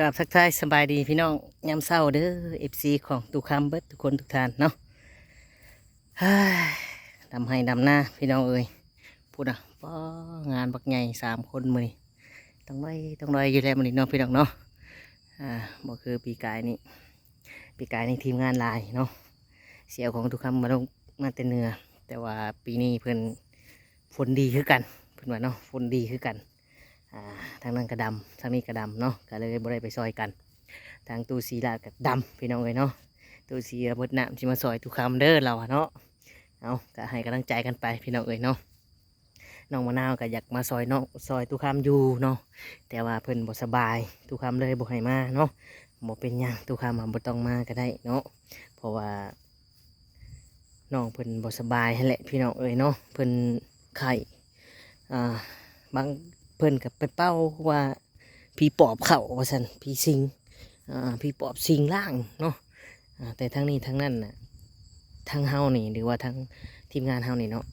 ກາບທັກທາຍສະບາຍດີພີ່ນ້ອງຍາມເຊົ້າເດີ ເອັຟຊີ ຂອງຕູ້ຄຳເບິດທຸກຄົນທຸກທ່ານເນາະ. ເຮີ້ຍ ດຳໄຮ່ດຳນາພີ່ນ້ອງເອີຍ ພຸ້ນນະ ປ້າ ງານບັກໃຫຍ່ສາມຄົນມື້ນີ້ ຕ້ອງໄດ້ຕ້ອງໄດ້ຢູ່ແລ້ວມື້ນີ້ເນາະພີ່ນ້ອງເນາະ. ອ່າ ບໍ່ຄືປີກາຍນີ້ ປີກາຍນີ້ທີມງານຫຼາຍເນາະ ຊິເອົາຂອງຕູ້ຄຳມາລົງ ມາແຕ່ເໜືອ ແຕ່ວ່າປີນີ້ເພິ່ນຝົນດີຄືກັນ ເພິ່ນວ່າເນາະ ຝົນດີຄືກັນ. ອ່າ ທາງນັ້ນກະດຳ ທາງນີ້ກະດຳເນາະ ກະເລີຍບໍ່ໄດ້ໄປຊ່ອຍກັນ. ທາງຕູ້ສີລາດກະດຳພີ່ນ້ອງເອີຍເນາະ ຕູ້ສີລາດເບິດນ້ຳ ຊິມາຊ່ອຍຕູ້ຄຳເດີລາວວ່າເນາະ. ເອົາ ກະໃຫ້ກຳລັງໃຈກັນໄປພີ່ນ້ອງເອີຍເນາະ. ນ້ອງມະນາວກະຢາກມາຊ່ອຍນ້ອງ ຊ່ອຍຕູ້ຄຳຢູ່ເນາະ ແຕ່ວ່າເພິ່ນບໍ່ສະບາຍ ຕູ້ຄຳເລີຍບໍ່ໃຫ້ມາເນາະ. ບໍ່ເປັນຫຍັງ ຕູ້ຄຳວ່າບໍ່ຕ້ອງມາກະໄດ້ເນາະ ເພາະວ່າ ນ້ອງເພິ່ນບໍ່ສະບາຍຫັ້ນແຫຼະພີ່ນ້ອງເອີຍເນາະ ເພິ່ນໄຂ້. ອ່າ ບາງ ເພິ່ນກະໄປເປົ່າວ່າຜີປອບເຂົ້າວ່າຊັ້ນ ຜີສິງ ອ່າ ຜີປອບສິງຮ່າງເນາະ. ອ່າ ແຕ່ທັງນີ້ທັງນັ້ນນະ ທັງເຮົານີ້ ຫຼືວ່າທັງທີມງານເຮົານີ້ເນາະ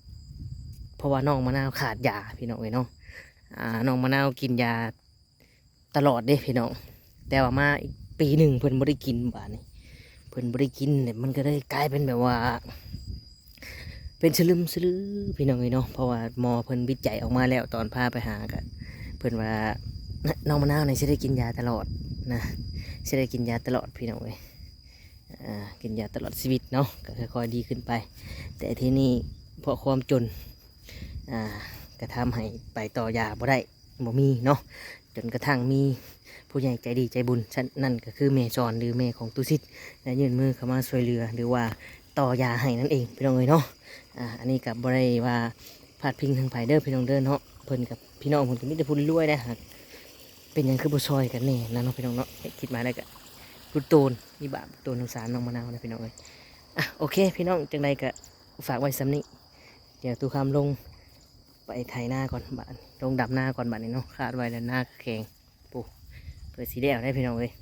ເພາະວ່ານ້ອງມະນາວຂາດຢາພີ່ນ້ອງເອີຍເນາະ. ອ່າ ນ້ອງມະນາວກິນຢາ ຕະຫຼອດເດ້ພີ່ນ້ອງ ແຕ່ວ່າມາອີກປີໜຶ່ງເພິ່ນບໍ່ໄດ້ກິນ ບາດນີ້ເພິ່ນບໍ່ໄດ້ກິນ ມັນກະເລີຍກາຍເປັນແບບວ່າ ເປັນສະລຶມສະລືພີ່ນ້ອງເອີຍເນາະ. ເພາະວ່າໝໍເພິ່ນວິໄຈອອກມາແລ້ວ ຕອນພາໄປຫາກະ ເພິ່ນວ່າ ນ້ອງມະນາວນີ້ຊິໄດ້ກິນຢາຕະຫຼອດນະ ຊິໄດ້ກິນຢາຕະຫຼອດພີ່ນ້ອງເອີຍ. ອ່າ ກິນຢາຕະຫຼອດຊີວິດເນາະ ກະຄ່ອຍໆດີຂຶ້ນໄປ. ແຕ່ທີນີ້ເພາະຄວາມຈົນ ອ່າ ກະທຳໃຫ້ໄປຕໍ່ຢາບໍ່ໄດ້ ບໍ່ມີເນາະ ຈົນກະທັ່ງມີຜູ້ໃຫຍ່ໃຈດີໃຈບຸນ ນັ້ນກະຄືແມ່ສອນ ຫຼືແມ່ຂອງຕູ້ສິດ ໄດ້ຍື່ນມືເຂົ້າມາຊ່ວຍເຫຼືອ ຫຼືວ່າຕໍ່ຢາໃຫ້ນັ້ນເອງພີ່ນ້ອງເອີຍເນາະ. ອ່າ ອັນນີ້ກະບໍ່ໄດ້ວ່າພາດພິງທາງໃຜເດີພີ່ນ້ອງເດີເນາະ ເພິ່ນກັບພີ່ນ້ອງເພິ່ນກະມີແຕ່ຜູ້ລວຍໆເດ້. ເປັນຫຍັງຄືບໍ່ຊ່ອຍກັນແດ່ນະເນາະພີ່ນ້ອງເນາະ. ຄິດມາໄດ້ກະລຸດໂຕນ ມີບາບລຸດໂຕນ ສົງສານນ້ອງມະນາວນະພີ່ນ້ອງເອີຍ. ອ່ະ ໂອເຄພີ່ນ້ອງ ຈັ່ງໃດກະຝາກໄວ້ສ່ຳນີ້ ດຽວຕູ້ຄຳລົງໄປໄຖນາກ່ອນບາດ ລົງດຳນາກ່ອນບາດນີ້ເນາະ. ຄາດໄວ້ແລ້ວນາກະແຂງ ປູ ເພື່ອຊິແລ້ວໄດ໋ພີ່ນ້ອງເອີຍ.